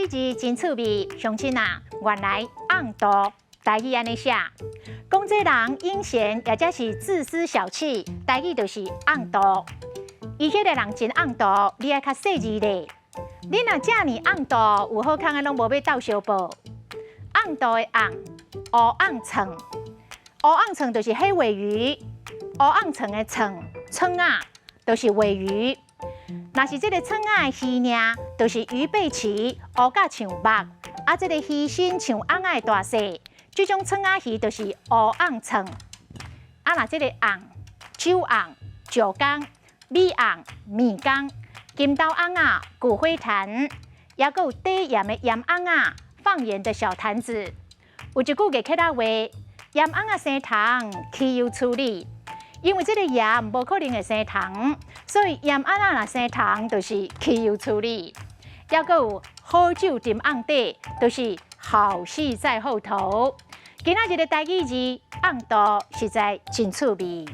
語字真趣味，鄉親啊，原來甕肚台語按呢寫，講這人陰險，抑者是自私小氣，台語就是甕肚。伊彼個人真甕肚，你愛較細膩咧。你若遮爾甕肚，有好康的攏無欲鬥相報。甕肚的甕，烏甕床，烏甕床就是黑鮪魚，烏甕床的床，床仔，就是鮪魚。若是這个床仔的魚領，就是魚背鰭，烏甲像肉，啊，這个魚身像甕仔的大細，這種床仔魚就是烏甕床。啊，若這个甕，酒甕、石工、米甕、麵工、金豆甕仔、骨灰壇，抑閣有底鹽的鹽甕仔，放鹽的小壇子。有一句客家話，鹽甕仔生蟲，杞憂處理。因為這个鹽無可能會生蟲，所以鹽甕仔若生蟲，就是杞憂處理。抑閣有好酒沉甕底，就是好戲在後頭。今仔日的台語字甕肚，實在真趣味。